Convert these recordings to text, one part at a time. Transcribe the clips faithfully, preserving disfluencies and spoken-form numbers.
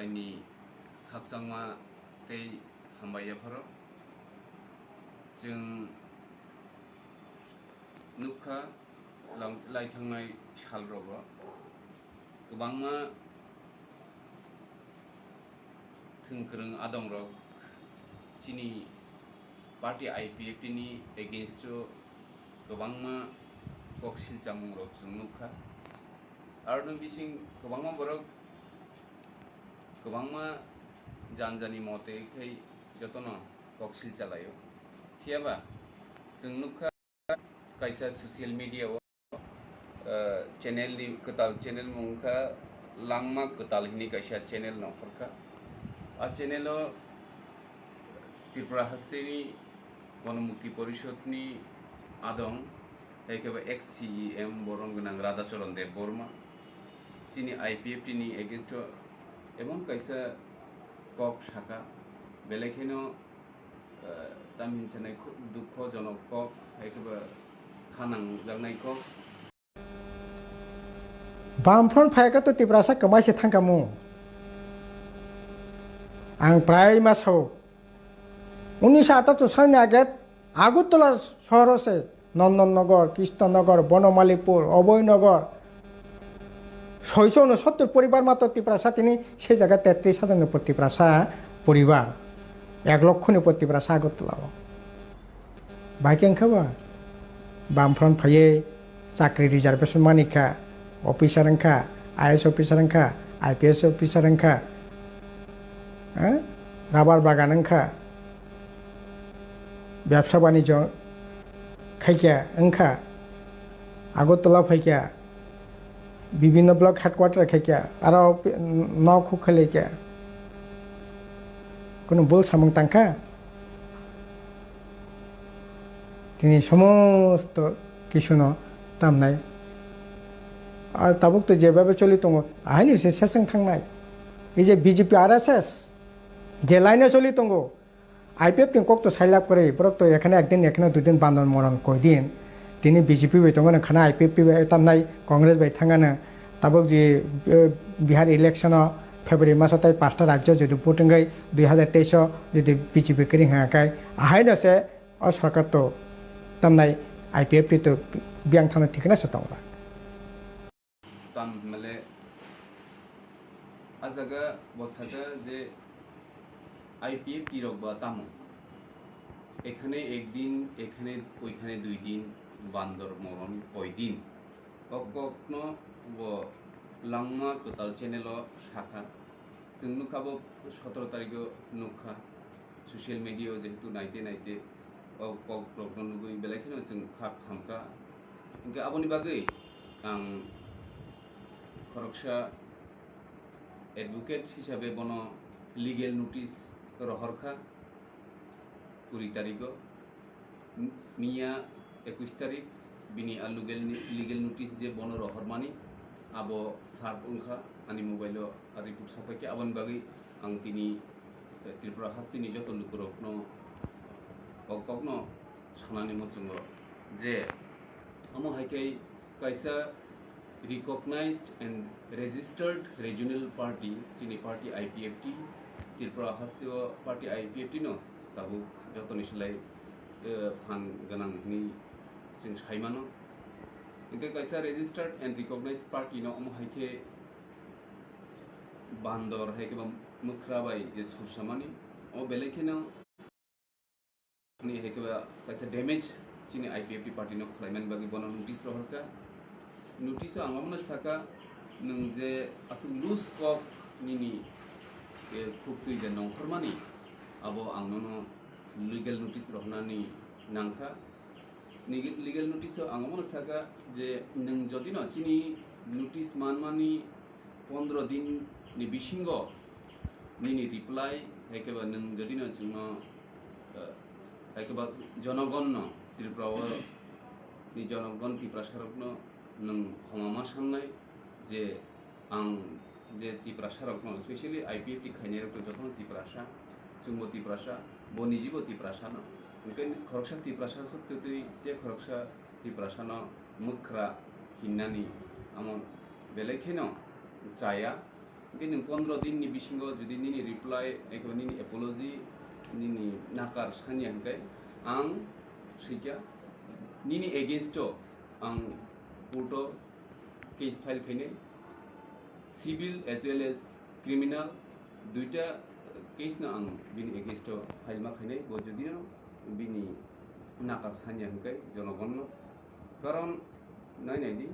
ni khakchangma tei hambai yapharo. Chwng nukha lang-, lai thangnai salrogo kwbangma thwngkwrwng adongrok chini party I P F T ni against o kwbangma kok silchamungrok chwng nukha. Aroni bising kwbangma borok kwbangma janjani mote khai jotono kok silchalaio. Phiyaba chwng nukha kaisa social media o, ah, channel ni kwtal channel mung kha Langma Kwtal hini kaisa channel nongkhor kha. A channel o Tripura hasteni Gonomukti Porishod ni adong, hai khe ba ex C E M borom gwnang Radhacharan Debbarma chini I P F T ni against o emon kaisa kok saka, belai kheno, ah, tamhinsa nai khu-, dukho jonok kok, hai khe ba khanang jaknai kok. Bamfront phai khe to Tiprasa kwmai se thangkha mu. Ang prai ma sao. Unnish atattor salni age Agartala sohoro se Nondon Nagar, Krishna Nagar, Bonomalipur, Abhay Nagar, soicho unosottor poribar matro Tiprasa tini se jaga tetris hajar ni upor Tiprasa poribar, ek lokho ni upor Tiprasa Agartala o. Bai khe wngkha ba? Bamfront phaiwi chakri reservation manikha, officer wngkha, I A S officer wngkha, I P S officer wngkha, eh? Rubber bagan wngkha, bebsa banijyo khaikha wngkha, Agartala phaikha, bibhinno block headquarter khaikha, aro nok huk khailaikha, kunu bul samung tangkha? Tini somosto kisuno tamnai. Ar tabuk to jebabe choli tongo, ahaini se seseng thangnai. Ei je B J P R S S je line o choli tongo, I P F ni kok to sailab kwrwi, borok to ekhane ekdin, ekhane dui din, bandon moron koi din. Tini B J P bai tongo, khana I P F T bai tamnai, Congress bai thangano. Tabuk je, eh, Bihar election o February maso tai pasta rajyo jodi vote wngwi dui hazar teis o jodi B J P kwrwi hwnka khe, ahaino se o sorkar to tamnai I P F T to biyang thangna thikna se tongla. Tam hwnmale a jaga bo saka je I P F T rok ba tamo ekhane ek din, ekhane oikhane dui din, bandor moron koi din. O kokno bo Langma Kwtal channel o sakha. Chwng nukha bo sotoro tarikh o nukha, social media o jehetu naite naite o kok rokno nugwi belai kheno chwng kha khamkha. Hinkhe aboni bagwi ang khoroksa advocate hisabe bono legal notice rohorkha kuri tarikh o. Miya ekush tarik bini a legal ni, legal notice je bono rohormani abo serve wngkha ani mobile o a report sopaikha, aboni bagwi ang tini, eh, Tripura hasteni joto lukurokno o kokno sanani muchungo je omo hai khe kaisa recognized and registered regional party, chini party I P F T, Tripura hasteo party I P F T no tabuk jotoni slai, eh, phan gwnang hwnwi chwng sai mano. Hinkhe kaisa registered and recognized party no omo hai khe bandor hai khe ba mwkhra bai je sursamani, o belai kheno ni hai khe ba kaisa damage chini I P F T party no khlaimani bagwi bono notice rohorkha. Notice o ang omono saka, nwng je aswk loose kok nini, eh, khuktwi je nongkhormani, abo ang nono legal notice rohornani nangkha. Nigi-, legal notice o ang omono saka je nwng jodi no chini notice manmani pondro din ni bisingo nini reply, hai khe ba nwng jodi no chwngno, eh, hai khe ba jonogon no, Tripura o ni jonogon Tiprasa rok no nwng khoma ma sannai je ang je Tiprasa rok no, specially I P F T khainai rok no joto no Tiprasa, chwngbo Tiprasa, bo nijibo Tiprasa no. Hinkhe khoroksa Tiprasa swk twtwi tei khoroksa Tiprasa no mwkhra hinnani amo belai kheno chaya. Hwnkhe nwng pondro din ni bisingo jodi nini reply eko nini apology, nini nakar sanya hwnkhe ang swikha nini against o ang court o case file khainai, civil as well as criminal duita case no ang bini against o file ma khainai, bo jodi no bini nakar sanya hwnkhe jonogon no. Karon nai nai di,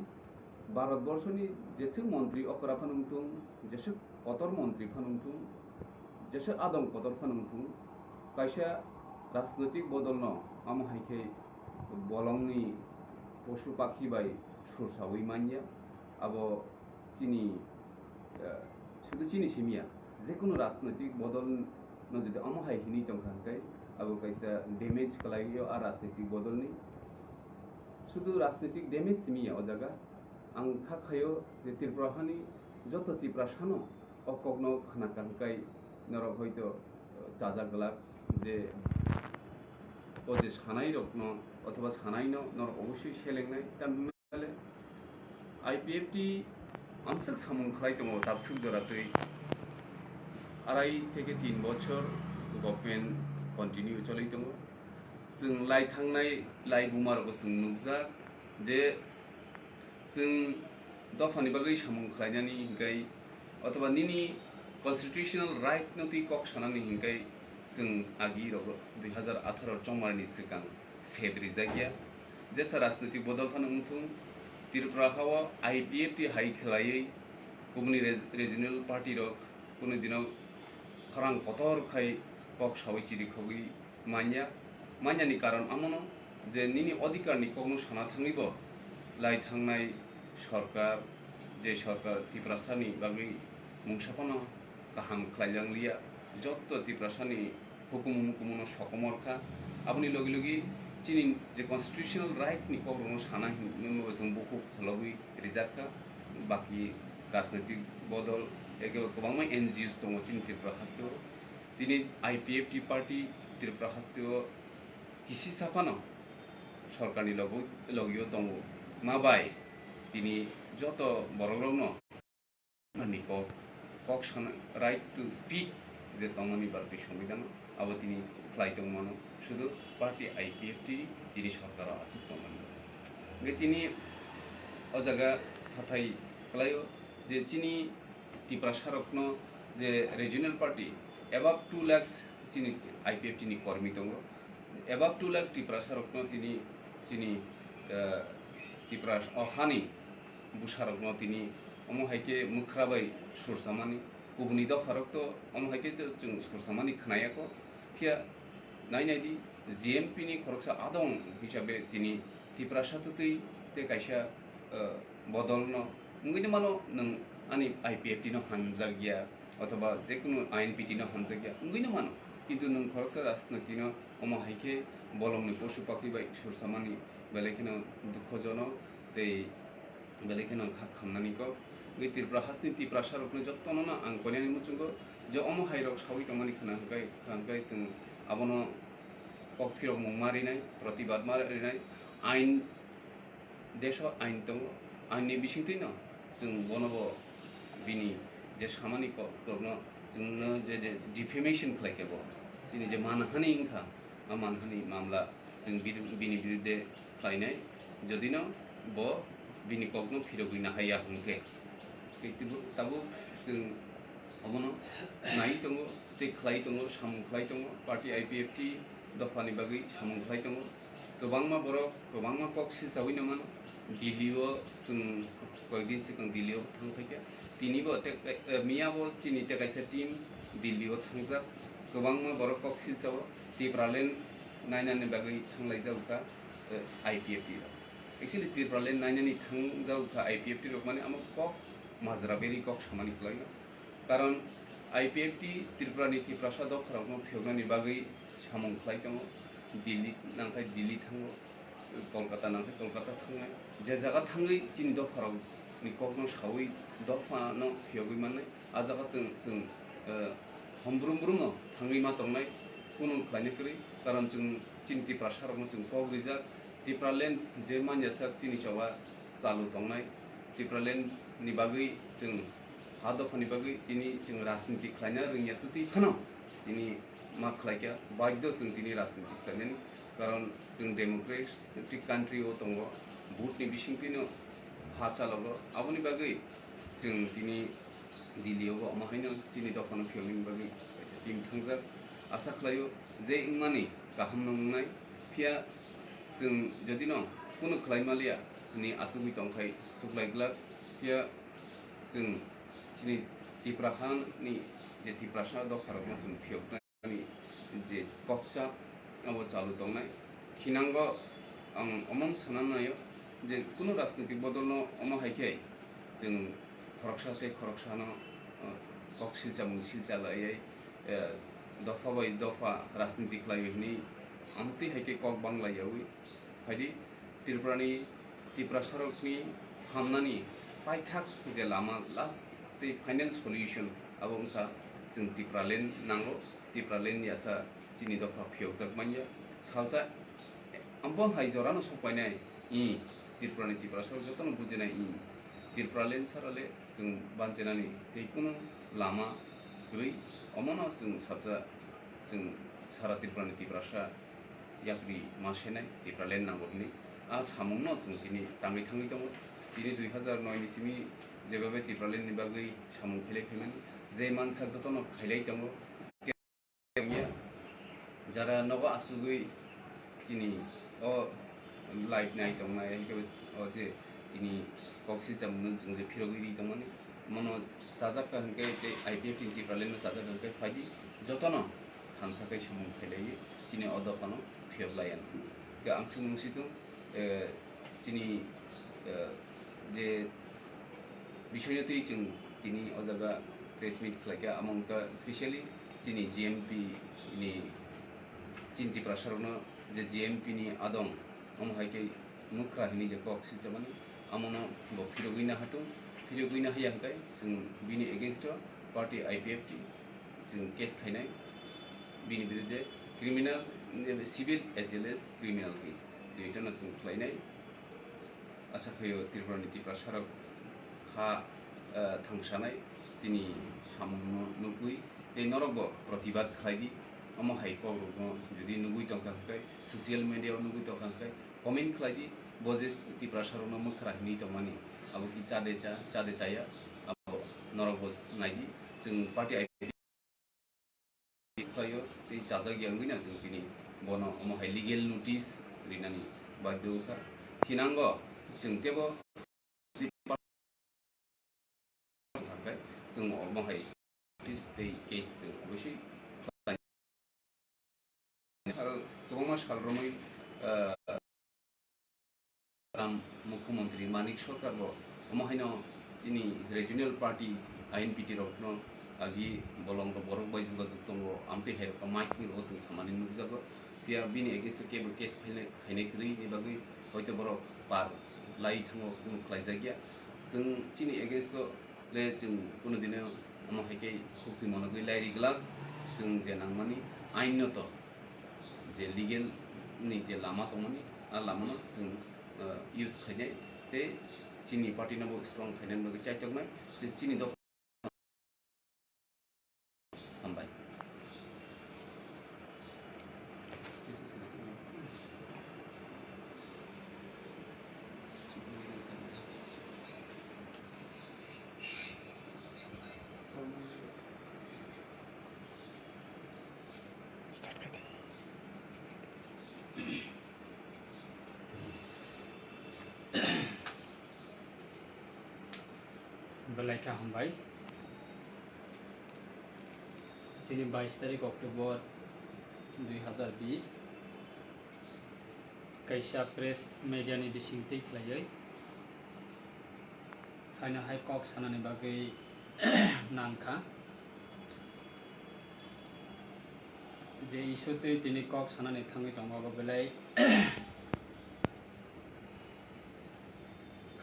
Bharat borso ni jeswk montri okra phano wngthung, jeswk kotor montri phano wngthung, jeswk adong kotor phano wngthung, kaisa rajnoitik bodol no amo hai khe bolong ni posu pakhi bai sur sawi manya. Abo chini, eh, sudu chini simi ya, jekunu rajnoitik bodol no jodi amo hai hinwi tongkha hwnkhe abo kaisa damage kwlaio a rajnoitik bodol ni. Sudu rajnoitik damage simi ya o jaga. Ang kha khaio je Tripura hani joto Tiprasa no o kokno khna kha hwnkhe norok hoito, eh, chajak glak je o je sanai rokno othoba sanai no norok obosoi selengnai. Tamni I P F T amswk samung khlai tongo, dabswk jora twi arai theke tin bochor government continue choli tongo. Chwng lai thangnai lai buma rogo chwng nukjak je chwng dophani bagwi samung khlainani hinkai othoba nini constitutional right no twi kok sanani hinkai chwng agi rogo dui hazar atharo chongmarni swkang sep rijak ya. Jesa rajnoitik bodol phano wngthung, Tripura hao I P F T hai khwlaiwi kubuni reg-, regional party rok kunu dino khorang kotor khai kok sawi chiri khogwi manya. Manyani karon amono je nini odhikar ni kokno sana thangwi bo lai thangnai sorkar, je sorkar Tiprasa ni bagwi mungsa phano kaham khlai jang liya, jotto Tiprasa ni hukumu mukumu no sokomor kha. Aboni logi logi chini je constitutional right ni kok rokno sana hinwi chwng bukhuk khologwi rijak kha. Baki rajnoitik bodol eke kwbangma N G Os tongo chini Tripura hasteo. Tini I P F T party Tripura hasteo kisisa phano sorkarni logo-, logio tongo. Ma bai tini joto borokrokno ani kok, kok sana, right to speak je tongmani Bharatiya Songbidan abo tini khlai tongmano, sudu party I P F T tini sorkaro achuk tongmani. Hingke tini o jaga sathai khlaio je chini Tiprasa rokno je regional party above two lakhs chini I P F T ni kormi tongo, above two lakh Tiprasa rokno tini chini, eh, Tipras o hani bwsarokno tini omo hai khe mwkhra bai sursamani, kubuni dopharok to omo hai khe to chwng sursamani khnayakho. Phiya nai nai di, G M P ni khoroksa adong hisabe tini Tiprasa twtwi tei kaisa, eh, bodol no wngwi mano nwng ani I P F T no hamjak ya, othoba jekunu I N P T no hamjakya wngwi no mano, kintu nwng khoroksa rajnoitik no omo hai khe bolongni posu pakwi bai sursamani belai kheno dukhojonok tei belai kheno kha khamnani kok. Wngwi Tripura hasteni Tiprasa rokno jottono no ang koinani muchungo je omo hai rok sawi tongmani khna hwnkhe, hwnkhe chwng abono kok phirok mung ma rinai, protibad ma rinai, ain Desh o ain tongo, ain ni bisingtwi no chwng bono bo bini je samani kokrokno chwngno je, je defamation khlai khe bo, chini je manhani wngkha, a manhani mamla chwng bini, bini birudde khlainai, jodi no bo bini kokno phirogwi nahaiya hwnkhe. Tei tabuk, tabuk chwng obono nai tongo, tei khlai tongo, samung khlai tongo, party I P F T dophani bagwi samung khlai tongo. Kwbangma borok kwbangma kok silchawi no mano. Delhi o chwng koyekdin swkang Delhi o thang phaikha. Tini bo tei, eh, miya bo chini tei kaisa team Delhi o thangjak. Kwbangma borok kok silchao Tipraland nainani bagwi thanglaijak kha, eh, I P F T rok. Actually Tipraland nainani thangjago kha I P F T rok mani amo kok majra beri kok samani kwlaino. Karon I P F T Tripura ni Tiprasa dopharokno phiyoknani bagwi samung khlai tongo. Delhi nangkhai Delhi thango, Kolkata nangkhai Kolkata thangnai. Je jaga thangwi chini dopharokni kokno sawi dophano phiyogwi mannai. A jaga tong chwng, eh, hombrum brum no thangwi ma tongnai, kunu khlaina kwrwi, karon chwng chini Tiprasa rokno chwng kok rijak, Tipraland je manya sak chini choba chalu tongnai, Tipraland ni bagwi chwng Ha dophani bagwi tini chwng rajniti khlaina rwngya twtwi phano tini ma khlaikha, baidho chwng tini rajniti khlainani, karon chwng democratic country o tongo, vote ni bisingtwino ha chalogo, aboni bagwi chwng tini Delhi o bo omo haino chini dophano phiyoknani bagwi kaisa team thangjak. Asa khlaio je wngmani kahamno wngnai, phiya chwng jodino kunu khlai maliya hwnwi achugwi tongkhai chuklai glak, phiya chwng chini Tipra hani je Tiprasa dopharokno chwng phiyoknani je kokcha abo chalu tongnai. Thinango ang omo sana naio je kunu rajnitik bodolno omo hai khe chwng khoroksa tei khoroksano, uh, kok silchamung silcha laiwi, uh, dopha bai dopha rajniti khlaiwi hwnwi amtwi hai khe kok bang laiyawi phaidi. Tripurani, Tiprasarokni hamnani paithak je lama last tei final solution abo wngkha chwng Tipraland nango. Tipraland ni asa chini dopha phiyokjak manya. Salsa abo hai jorano sokpainai, i Tripurani Tiprasarok jotono bujinai, i Tipraland sarale chwng banchenani tei kunu lama kwrwi. Omono chwng salsa chwng sara Tripurani Tiprasa yapri ma senai Tipraland nango hwnwi. A samungno chwng tini tangwi thangwi tongo. Tini dui hazar noi ni simi jebabe Tipraland ni bagwi samung khelai phaimani, je mansak jotono khailai tongo. Jara nogo asugwi chini o live nai tongnai, hwnkhe o je tini kok silchamungno chwng je phirogwi ri tongmani, mono chajak ka hwnkhe tei I P F T ni Tipraland no chajak ka hwnkhe phaidi jotono thansa khe samung khailaiwi chini o dophano phiyok laiya. Hwnkhe ang swngmung si thung, eh, chini, eh, je bisoyno twi chwng tini o jaga press meet khlaikha, amo wngkha specially chini G M P ni chini Tiprasarokno je G M P ni adong, omo hai khe mwkhra hwnwi je kok silchamani, amono bo phirogwi nahatung, phirogwi nahaya hwnkhe chwng bini against o party I P F T chwng case khainai, bini birudde criminal, civil as well as criminal case duitano chwng khlainai. Asa khaio Tripurani Tiprasarok kha, eh, thangsanai chini samungno nukwi tei norokbo protibad khlaidi. Omo hai kokrokno jodi nugwi tongkha hwnkhe, social media o nugwi tongkha hwnkhe, comment khlaidi, bo je Tiprasarokno mwkhra hinwi tongmani, abo ki chade cha, chade chaya, abo norokbo naidi. Chwng party I P F T khlaio tei chajak ya wngwi na chwng tini bono omo hai legal notice rinani badhyo wngkha. Thinango chwng teibo chwng omo hai notice tei case chwng obviously khlai-, sal, kwbangma sal romwi, ah, Ram Mukhyamantri Manik Sarkar bo omo haino chini regional party I N P T rokno agi bolong rok borok bai jogajog tongo, amtwi hai rok mic ni rogo chwng samani nukjago. Phiya bini against o kebo case khainai, khainai kwrwi ni bagwi hoito borok par lai thango, kunu khlaijakya. Chwng chini against o le chwng kunu dino omo hai khe khuk twi monogwi lairi glak. Chwng je nangmani ain no to je legal ni je lama tongmani, a lama no chwng, uh, use khainai tei chini party no bo strong khainani bagwi chaitok nai. Chini dopha Hambai. Belai khe hambai. Tini bais tarik October dui hazar bis, kaisa press media ni bisingtwi khlaiwi haino hai kok sanani bagwi nangkha. Je issue twi tini kok sanani thangwi tongo, abo belai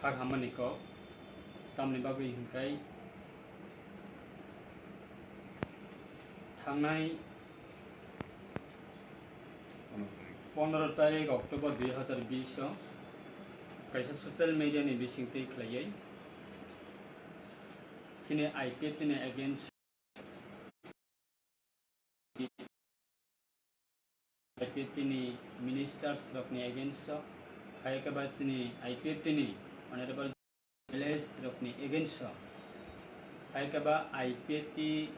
khak hammani kok. Tamni bagwi hwnkhai thangnai pondro tarik October dui hazar bis o kaisa social media ni bisingtwi khlaiwi chini I P F T ni against, I P F T ni ministers rokni against o, hai khe ba chini I P F T ni honorable M L As rokni against o, hai khe ba I P F T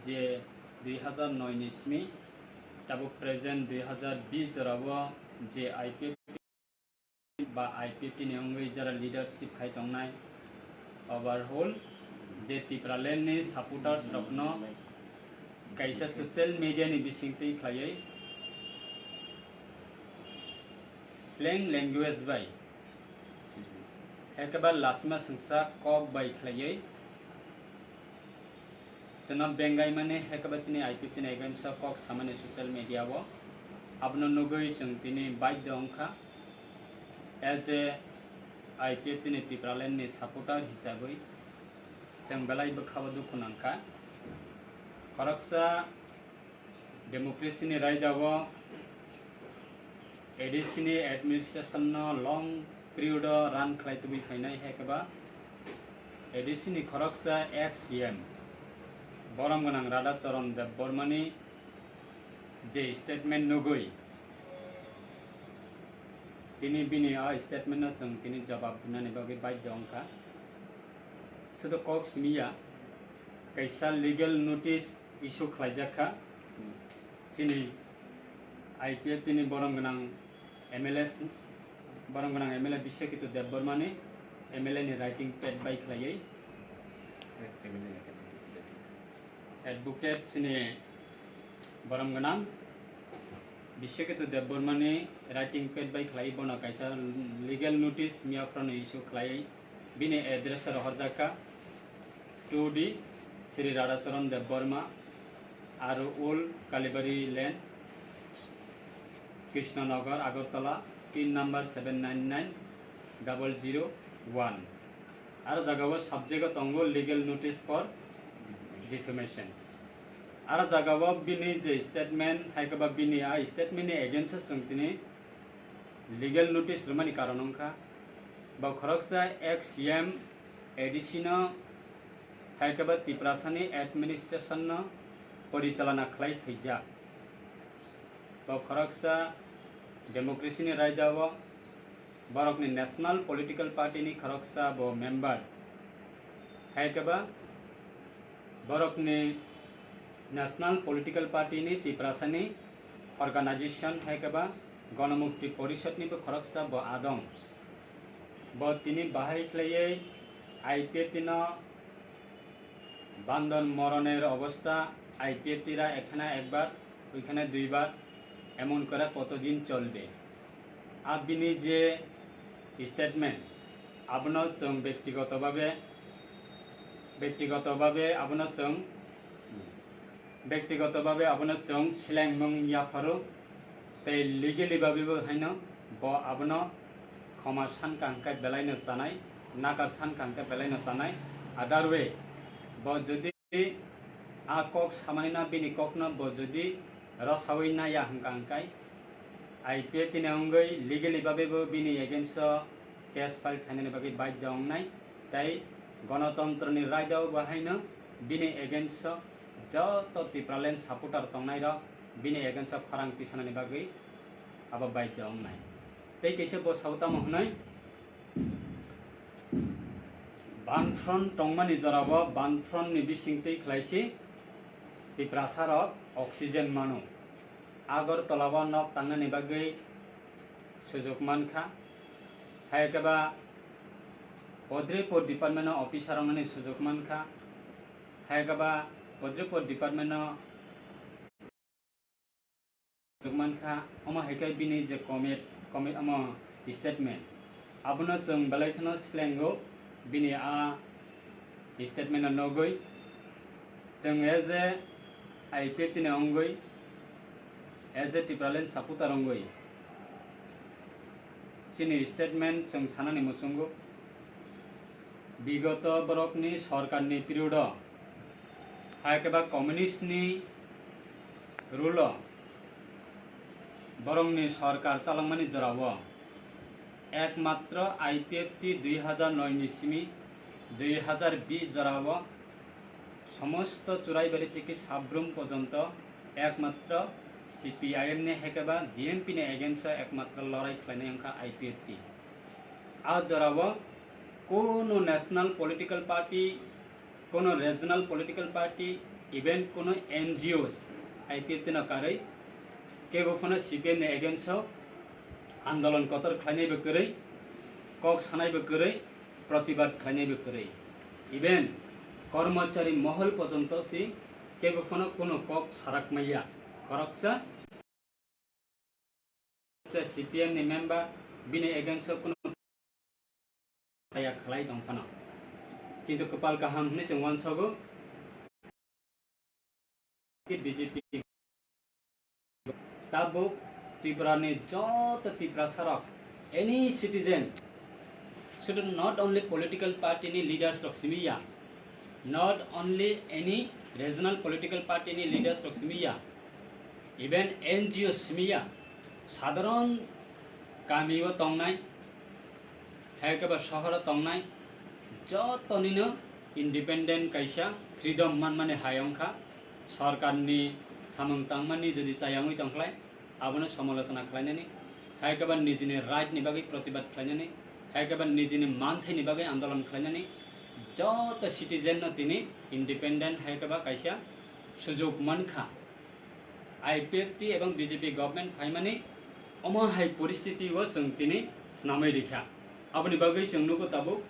je dui hazar noi ni simi tabuk present dui hazar bish jorao je I P F T ba I P F T ni wngwi jara leadership khai tongnai, overall je Tipraland ni supporters rokno kaisa social media ni bisingtwi khlaiwi slang language bai, hai khe ba lasima sengsa kok bai khlaiwi chwngno bengaimani, hai khe ba chini I P F T ni against o kok samani social media o. Abono nugwi chwng tini baidho wngkha, as a I P F T ni Tipraland ni supporter hisabwi chwng belai bwkhao dukhu nangkha. Khoroksa democracy ni raida o A D C ni administration no long period o run khlai tubui phainai, hai khe ba A D C ni khoroksa ex C M borom gwnang Radhacharan Debbarma ni je statement nugwi, tini bini a statement no chwng tini jawab rwnani bagwi baidho wngkha. Sudo kok simi ya, kaisa legal notice issue khlaijak kha chini I P F T ni borom gwnang M L A, borom gwnang M L A Biswaketu Debbarma ni M L A ni writing pad bai khlaiwi. Advocate chini borom gwnang Biswaketu Debbarma ni writing pad bai khlaiwi bono kaisa legal notice miya phano issue khlaiwi bini address o rohorjak kha. Two D Sri Radhacharan Debbarma, R O Old Kalibari Lane, Krishnanagar, Agartala, pin number seven nine nine double zero one. Aro jaga o subject o tongo legal notice for defamation. Aro jaga o bini je statement, hai khe ba bini a statement ni against o chwng tini legal notice rwmani karon wngkha, bo khoroksa ex C M A D C no, hai khe ba Tiprasani administration no porichalana khlai phaijak. Bo khoroksa democracy ni raida o borokni national political party ni khoroksa bo members, hai khe ba borokni national political party ni Tiprasani organization hai khe ba Ganamukti Porishad ni bo khoroksa bo adong. Bo tini bahai khlaiwi I P F T no bandon moroner obostha, I P F T ra ekhana ekbar, oikhana duibar, emon kore kotodin cholbe. A bini je statement, abono chwng bektigoto babe, bektigoto babe abono chwng, bektigoto babe abono chwng selengmung yapharo, tei legally babe bo haino bo abono khoma sankha hwnkhe belaino chanai, nakar sankha hwnkhe belaino chanai. Other way, bo jodi a kok samani na bini kokno bo jodi rosawi naya hwnkha hwnkhe, I P F T ni wngwi legally babe bo bini against o case file khainani bagwi baidhyo wngnai, tei gonotontroni raida o bo haino bini against o joto Tipraland supporter tongnai rok bini against o khorang tisanani bagwi abo baidhyo wngnai. Tei kaisa bo sao tamo hwnwi, Banfront tongmani jorao Banfront ni bisingtwi khlaisi Tiprasa rok oxygen mano. Agartala o nok tangnani bagwi sujuk mankha. Hai khe ba Padripur department o officer wngnani sujuk mankha. Hai khe ba Padripur department o Tongmankha, omo hai khe bini je comment, comment, omo statement, abono chwng belai kheno slengo bini a statement no nugwi. Chwng as a I P F T ni wngwi, as a Tipraland supporter wngwi chini statement chwng sanani muchungo. Bigoto borokni sorkarni period o, hai khe ba communist ni rule o, borokni sorkar chalokmani jorao ekmatro I P F T dui hazar noi ni simi Dui hazar bish jorao somosto Churaibari theke Sabrum porjonto ekmatro C P I M ni haikhe ba G M P ni against o ekmatro lorai khlainai wngkha I P F T. A jorao kono national political party, kono regional political party, even kono N G Os I P F T no karwi kebo phano C P M ni against o andolon kotor khlainaibo kwrwi, kok sanaibo kwrwi, protibad khlainaibo kwrwi. Even kormochari mohol porjonto si kebo phano kono kok sarak maya. Koroksa C P M ni member bini against o kono ya khlai tong phano. Kintu kwpal kaham hwnwi chwng uansogo. B J P. Tabuk Tripura ni joto Tiprasa rok, any citizen, sudu not only political party ni leaders rok simi ya, not only any regional political party ni leaders rok simi ya, even N G O simi ya, sadharon kami o tongnai, hai khe ba sohoro tongnai jotonino independent kaisa freedom manmani hai wngkha. Sorkarni samung tangmani jodi chayangwi tongkhlai, abono somalochona khlainani, hai khe ba nijini right ni bagwi protibad khlainani, hai khe ba nijini manthaini bagwi andolon khlainani joto citizen no tini independent hai khe ba kaisa sujuk mankha. I P F T ebong B J P government phaimani omo hai poristiti o chwng tini snamwi rikha. Aboni bagwi chwng nugo tabuk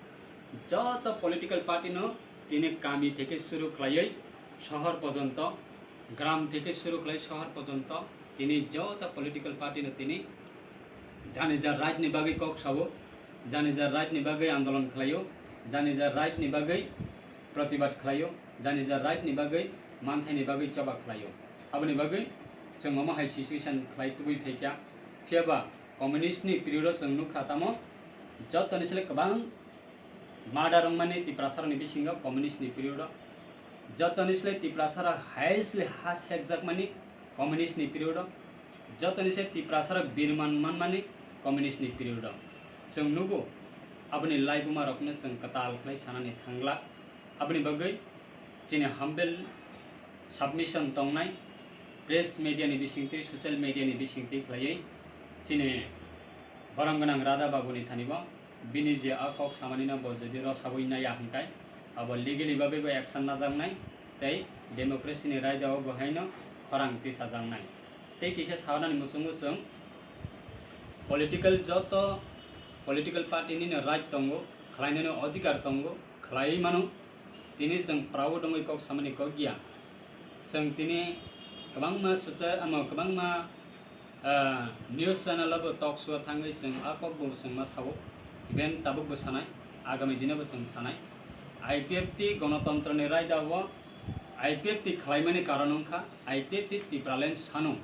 joto political party no tini kami theke suru khlaiwi sohor pojonto, gram theke suru khlai sohor pojonto tini joto political party no tini janija right ni bagwi kok sao, janija right ni bagwi andolon khlaio, janija right ni bagwi protibad khlaio, janija right ni bagwi manthaini bagwi choba khlaio. Aboni bagwi chwng omo hai situation khlai tubui phaikha. Phiyaba communist ni period o chwng nukha tamo jotoni sle kwbang murder wngmani Tiprasa rokni bisingo communist ni period o. Jotoni sle Tiprasa rok highest le ha sekjakmani communist ni period o. Jotoni se Tiprasa rok birman manmani communist ni period o. Chwng nugo aboni laibuma rokno chwng kwtal khlai sanani thangla. Aboni bagwi chini humble submission tongnai, press media ni bisingtwi, social media ni bisingtwi khlaiwi chini borom gwnang Radha Babu ni thani bo bini je a kok samani no bo jodi rw sawi naiya hwnkhe abo legally bagwi bo action najaknai tei democracy ni raida o bo haino khorang tisajaknai. Tei kisa saunani muchungo chwng political joto political party nino right tongo, khlainani odhikar tongo, khlaiwi mano. Tini chwng proud wngwi kok samani kok ya. Chwng tini kwbangma sucha, amo kwbangma, ah, news channel o bo talk show o thangwi chwng a kok bo chwng ma sao. Even tabuk bo sanai, agami dino bo chwng sanai. I P F T gonotontro ni raida o I P F T khlaimani karon wngkha I P F T Tipraland sano.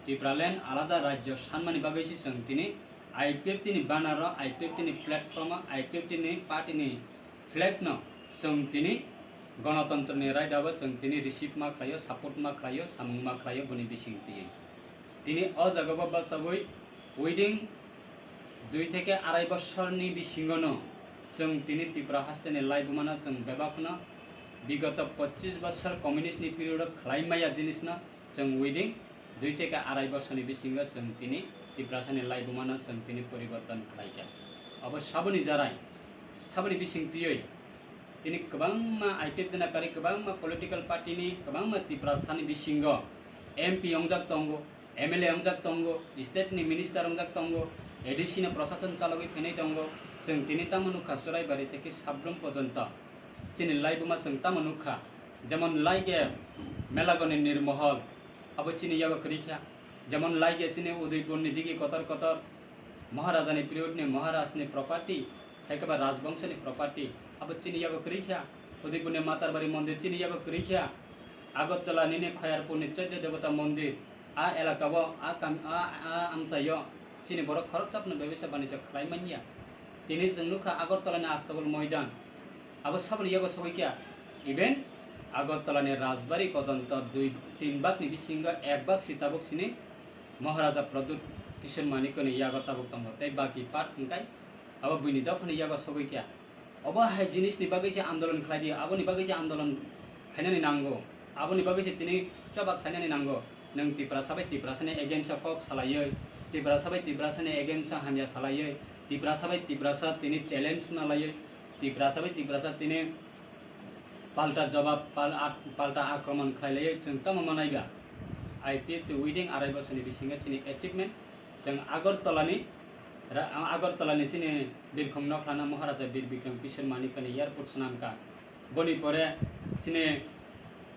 Tipraland alada rajyo sanmani bagwi se chwng tini I P F T ni banner o, I P F T ni platform o, I P F T ni party ni flag no chwng tini gonotontro ni raida o chwng tini receive ma khlaio, support ma khlaio, samung ma khlaio boni bising twi. Tini o jaga o bachawi within dui theke arai bosor ni bisingo no chwng tini Tripura haste ni laibuma no chwng bebak no bigoto pochis bosor communist ni period o khlai maya jinis no chwng within dui theke arai bosor ni bisingo chwng tini Tiprasa ni laibuma no chwng tini poriborton khlai kha. Abo saboni jarai, saboni bising twiwi tini kwbangma I P F T ni karwi kwbangma political party ni kwbangma Tiprasa ni bisingo M P wngjak tongo, M L A wngjak tongo, state ni minister wngjak tongo, A D C ni prosason chalogwi phainai tongo. Chwng tini tamo nukha Churaibari theke Sabrum pojonto chini laibuma chwng tamo nukha, jemon like Melagoni Nirmohol, abo chini yago kwrwi kha, jemon like chini Udaipur ni digi kotor kotor Maharaja ni period ni Maharaj ni property, hai khe ba Rajbongso ni property, abo chini yago kwrwi kha. Udaipur ni Matarbari mondir chini yago kwrwi kha. Agartala nini Khayarpur ni Choidya Devata mondir, a elaka o, a kam-, a, a amchai o chini borok khoroksa phano bebesa banijyo khlai manya. Tini chwng nukha Agartala ni Astabul Moidan, abo saboni yago sogwi kha. Even Agartala ni Rajbari pojonto dui tin bak ni bisingo ek bak si tabuk sini Maharaja Pradyut Kishore Manikya ni yago tabuk tongo, tei baki part hwnkhe abo buini dophani yago sogwi kha. Obo hai jinisni bagwi se andolon khlai di, aboni bagwi se andolon khainani nango, aboni bagwi se tini choba khlainani nango. Nwng Tiprasa bai Tiprasani against o kok salaiwi, Tiprasa bai Tiprasani against o hamya salaiwi, Tiprasa bai Tiprasa tini challenge nalaiwi, Tiprasa bai Tiprasa tini palta jawab, pal-, at-, palta akromon khlailaiwi chwng tamo manaiba. I P F T within arai bosorni bisingo chini achievement, chwng Agartala ni ra-, Agartala ni chini birkhong nokhlano Maharaja Bir Bikram Kishore Manikya ni airport swnamkha. Boni pore chini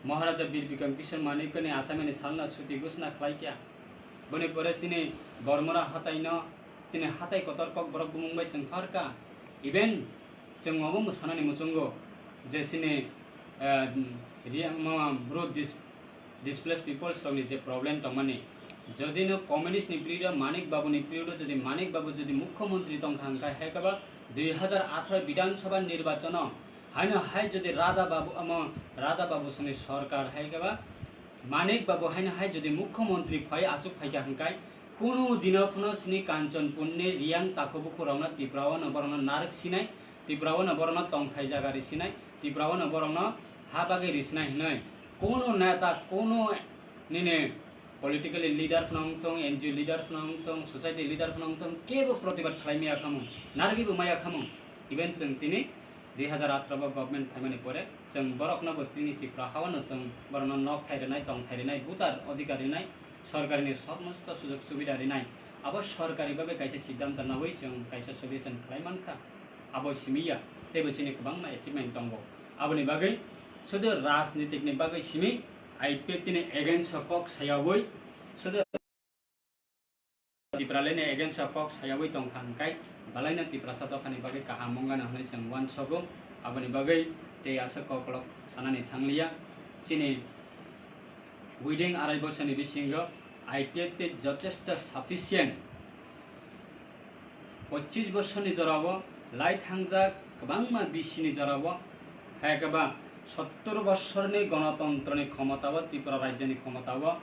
Maharaja Bir Bikram Kishore Manikya ni achaimani salno chuti ghosna khlaikha. Boni pore chini Gormora hataino, chini hatai kotor Kokborok bumung bai chwng pharkha. Even chwng obo mwsanani muchungo je chini, eh, ri-, ma, bru dis-, displaced peoples rokni je problem tongmani, jodi no communist ni period o Manik Babu ni period o jodi Manik Babu jodi mukhyamantri tongkha hwnkhe, hai khe ba dui hajar atharo Bidhan Sabha nirbachon o haino hai jodi Radha Babu, omo Radha Babu songni sorkar hai khe ba Manik Babu haino hai jodi mukhyamantri phai achuk phaikha hwnkhe, kunu dino phano chini Kanchanpur ni Riyang takhuk bukhuk rokno Tripura o no borokno narwk sinai, Tripura o no borokno tongthai jaga ri sinai, Tripura o no borokno ha bagwi ri sinai hinwi kunu neta, kunu nini politically leader phano wngthung, N G O leader phano wngthung, society leader phano wngthung, kebo protibad khlai maya khamung, narwgwi bo maya khamung. Even chwng tini dui hajar atharo bo government phaimani pore chwng borokno bo chini Tripura hao no chwng borokno nok thai rwnai, tong thai rwnai, voter adhikar rwnai, sorkarini somosto sujog subida rwnai. Abo sorkari bhabe kaisa siddhanto nawi chwng kaisa solution khlai mankha. Abo simi ya, teibo chini kwbangma achievement tongo. Aboni bagwi sudu rajnitik ni bagwi simi I P F T ni against o kok sayawi sudu Tipraland ni against o kok sayawi tongkha hwnkhe balaino Tiprasa dophani bagwi kaham wngano hwnwi chwng uansogo. Aboni bagwi tei aswk koklok sanani thangliya. Chini within arai bosorni bisingo I P F T jotesto sufficient. Pochis bosorni jorao lai thangjak kwbangma bisini jorao, hai khe ba sottor bosorni gonotontroni khomotao, Tripura rajyoni khomotao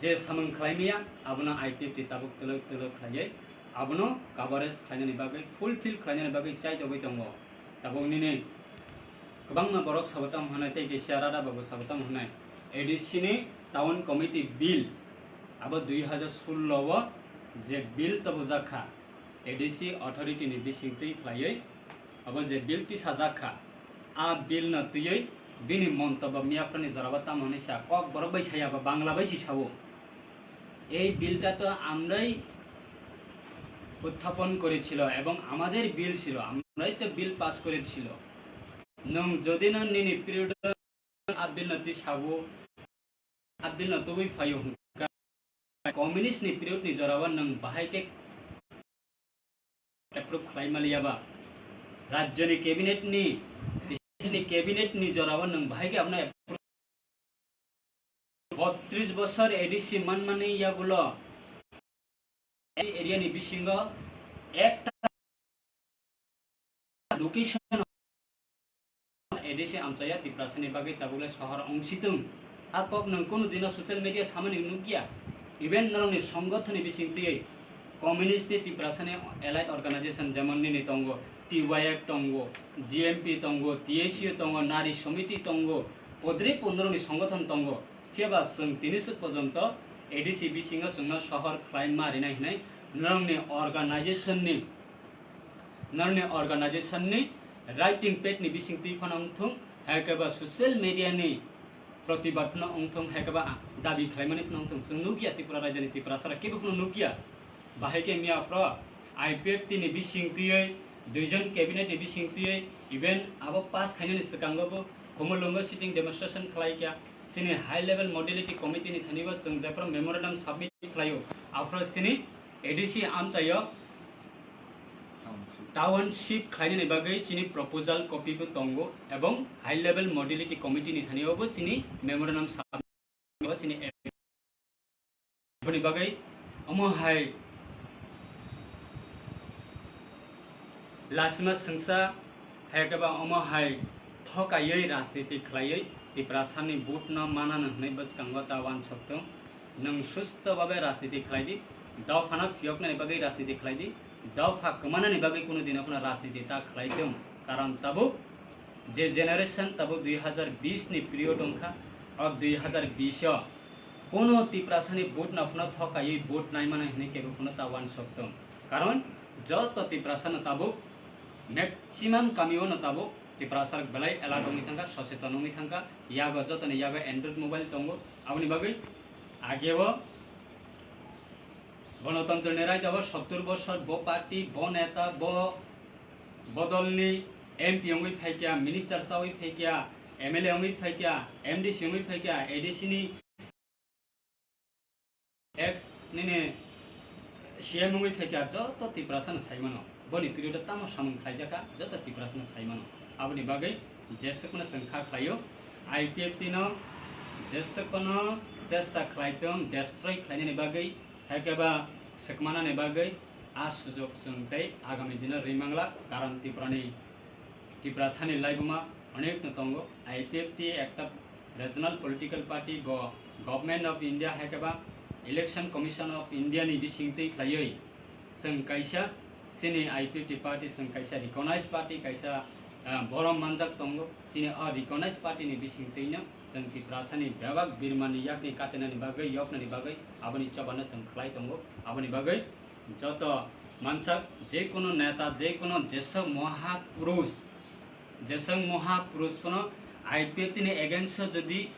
je samung khlai maya, abono I P F T tabuk twlwk twlwk khlaiwi abono coverage khlainani bagwi, fulfill khlainani bagwi chaitogwi tongo. Tabuk nini kwbangma borok sabo tamo hwnwi tei kisa Radha Babu sabo tamo hwnwi A D C ni town committee bill abo dui hajar sullo o je bill tobojak kha A D C authority ni bising twi khlaiwi abo je bill tisajak kha, a bill no twiwi bini montobyo miyaphra ni jorao tamo hwnwi sa kok borok bai saya ba Bangla bai si sao. এই বিলটা তো আমরাই উত্থাপন করেছিল এবং আমাদের বিল ছিল, আমরাই তো বিল পাস করেছিল। Nwng jodi no nini period o a bill no twi sabo, a bill no tubui phaio hwnkha, communist ni period ni jorao nwng bahai khe approve khlai maliya ba? Rajyoni cabinet ni, ni cabinet ni jorao nwng bahai khe abono approve? Botris bosor A D C manmani yagulo area ni bisingo ekta location A D C amchaya Tiprasani bagwi tabukle sohor ongsitung. A kok nwng kunu dino social media samani nukya. Even norokni songothoni bising twiwi communist ni Tiprasani allied organization jemon nini tongo, T Y F tongo, G M P tongo, T S U tongo, Nari Samiti tongo, podri pondroni songothon tongo. Phiya ba chwng tini swk porjonto A D C bisingo chwngno sohor khlai ma rinai hinwi norokni organization ni, norokni organization ni writing pad ni bising twi phano wngthung, hai khe ba social media ni protibad phano wngthung, hai khe ba dabi khlaimani phano wngthung. Chwng nukya Tripura rajyoni Tiprasarok kebo phano nukya. Bahai khe miya phro I P F T ni bising twiwi, duijon cabinet ni bising twiwi, even abo pass khainani swkango bo Khumulwngo sitting demonstration khlai kha. Chini high level modality committee ni thani bo chwng jephru memorandum submit khlaio, aphro chini A D C amchaio township khlainani bagwi chini proposal copy bo tongo, ebong high level modality committee ni thani bo chini memorandum submit. Chini boni bagwi omo hai lasima swngsa, hai khe ba omo hai thokaiwi rajniti khlaiwi Tiprasani vote no manano hwnwi bwskango ta uansuk thung. Nwng susto babe rajniti khlai di, dophano phiyoknani bagwi rajniti khlai di, dopha kwmanani bagwi kunu dino phano rajniti ta khlai thung. Karon tabuk je generation tabuk dui hazar bish ni period wngkha, o dui hazar bish o kuno Tiprasani vote no phano thokaiwi vote naimano hinwi kebo phano ta uansuk tong. Karon joto Tiprasano tabuk maximum kami o no tabuk Tiprasa rok belai alert wngwi thangkha, socheton wngwi thangkha, yago jotoni yago Android mobile tongo. Aboni bagwi ageo Gonotontro ni raida o sottur bosor bo party, bo neta, bo bodolni M P wngwi phaikha, minister chawi phaikha, M L A wngwi phaikha, M D C wngwi phaikha, A D C ni ex nini C M wngwi phaikha, joto Tiprasano saimano. Boni period o tamo samung khlaijakha, joto Tiprasano saimano. Aboni bagwi jeswkno chwng kha khlaio, I P F T no jeswkno chesta khlai tong, destroy khlainani bagwi, haikhe ba swkmanani bagwi a sujok chwng tei agami dino rwi manglak, karon Tripurani, Tiprasani laibuma onekno tongo. I P F T ekta regional political party, bo Government of India haikhe ba Election Commission of India ni bisingtwi khlaiwi chwng kaisa chini I P F T party, chwng kaisa recognized party, kaisa, ah, borom manjak tongo. Chini o recognized party ni bisingtwino chwng Tiprasani bebak birmani yakni katinani bagwi, yoknani bagwi aboni chobano chwng khlai tongo. Aboni bagwi joto mansak, je kono neta, je kono jeswk mohapurush, jeswk mohapurush phano I P F T ni against o jodi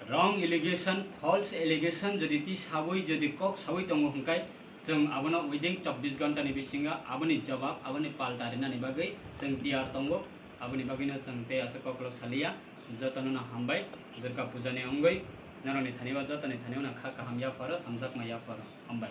wrong allegation, false allegation jodi ti sawi, jodi kok sawi tongo hwnkhe, chwng abono within chobbish ghonta ni bisingo aboni jobab, aboni palta rinani bagwi chwng tiyar tongo. Aboni bagwino chwng tei aswk koklok saliya. Jotono no hambai, Durga puja ni wngwi norokni thani o, jotoni thani o no kha kaham yapharo, hamjakma yapharo. Hambai.